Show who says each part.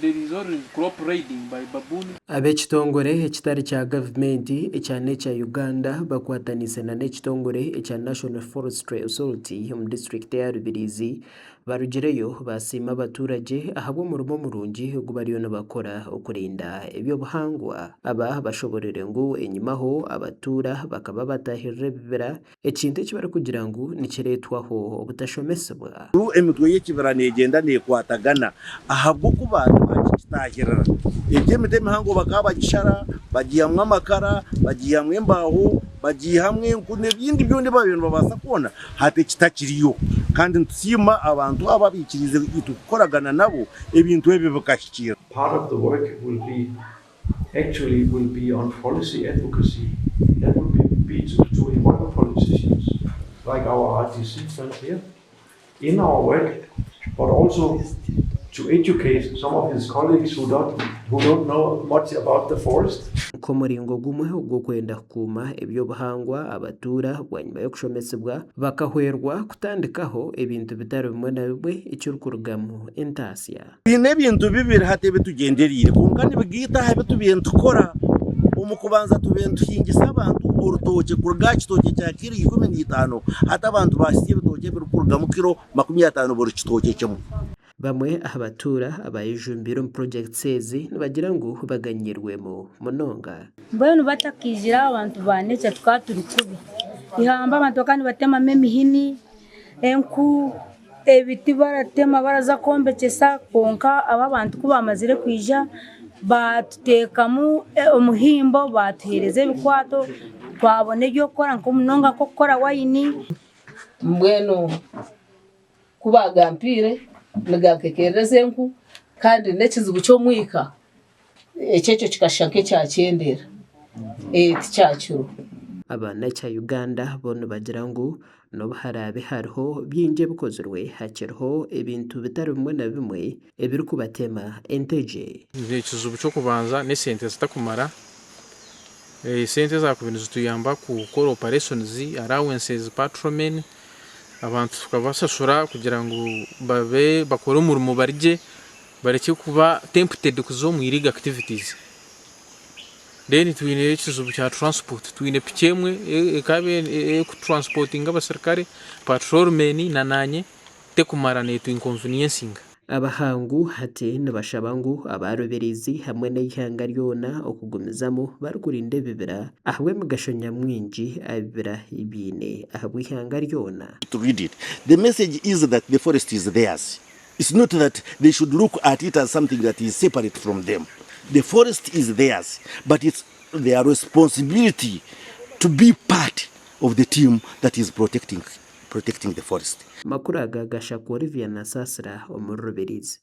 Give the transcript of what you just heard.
Speaker 1: There is always crop raiding by baboons.
Speaker 2: Ab'ekitongore ekitari kya gavumenti ekya Nature Uganda bakwataniise na n'ekitongore ekya National Forestry Authority omu disiturikiti eya Rubirizi barugireyo basiima abaturagye ahabw'omurimo murungi ogu bariyo nibakora okurinda eby'obuhangwa. Aba bashoborire ngu enyimaho abatuura bakaba batahirira ebibira Ekintu eki barikugira ngu nikireetwaho obutashomesibwa.
Speaker 3: Emitwe y'ekibira neegyenda neekwatagana ahabw'okuba tibakikitaahirira. Egyo emiti emihango bakaba bagishara, bagiihamu amakara, bagiihamu embaaho, bagiihamu enku n'ebindi byona ebi baabaire nibabaasa kwona, hati ekitakiriyo. Kandi nitusiima abantu abo abaikiriize itwe kukoragana nabo ebintu ebi bikahikiirira.
Speaker 4: Part of the work will be actually will be on policy advocacy. That will be, be to, to involve politicians, like our RDC friends here, in our work, but also to educate some of his colleagues who don't, who don't know much about the forest.
Speaker 2: Nk'omuringo gumwe ogw'okwenda kukuuma eby'obuhangwa, abatuura bwanyima y'okushomesibwa bakahwerwa kutandikaho ebintu bitari bimwe na bimwe ekirikurugamu entaasya.
Speaker 3: Twine ebintu bibiri hati ebi tugyendereire kwonka nibigaita aha bi tubaire nitukora. Omu kubanza tubaire nituhingisa abantu orutookye kuruga aha kitookye kya kiro 15 hati abantu baahitsya ebitookye ebirikurugamu kiro 50 buri kitookye kimwe.
Speaker 2: Bamwe aha batuura abaayejumbiire omu purogyekiti ezi nibagira ngu baganyirwemu munonga.
Speaker 5: Mbwenu batakaizire abantu ba nature tukaba turi kubi. Eihamba abantu bakaba nibatemamu emihini, enku, ebiti baratema baraza kwombekyesa kwonka aba abantu ku baamazire kwija baatuteekamu omuhimbo baatuheereza ebikwato twabona eby'okukora munonga nk'okukora wayini.
Speaker 6: Mbwenu ku baagampaire nigankekerereza enku kandi n'ekizibu ky'omwika ekyo ekyo kikashusha nk'ekyakyendeera tikyakiriho.
Speaker 2: Aba Nature Uganda bo nibagira ngu n'obu haraabe hariho bingi ebikozirwe, hakiriho ebintu bitari bimwe na bimwe ebirikubatema entegye.
Speaker 1: Ekizibu ky'okubanza n'esente zitakumara. Esente ezakubaire nizituyamba kukora operations, allowances, patrolmen, abantu tukabashashura kugira ngu babe bakore omurimo bari gye barekye kuba tempted kuza omu illegal activities. Then twine ekizibu kya transport, twine piki emwe ekaba erikutransportinga abasirikare, patrolmen na nanye tekumara netu inconveniencing.
Speaker 2: Abahangu hati nibashaba ngu abaroberizi hamwe n'eihanga ryona okugumizamu barikurinda ebibira ahabw'emigasho nyamwingi ebibira biine ahabw'eihanga ryona.
Speaker 3: To read it. The message is that the forest is theirs. It's not that they should look at it as something that is separate from them. The forest is theirs, but it's their responsibility to be part of the team that is protecting, protecting the forest.
Speaker 2: Amakuru aga gashakwa Olivia Nasasira omuri Rubirizi.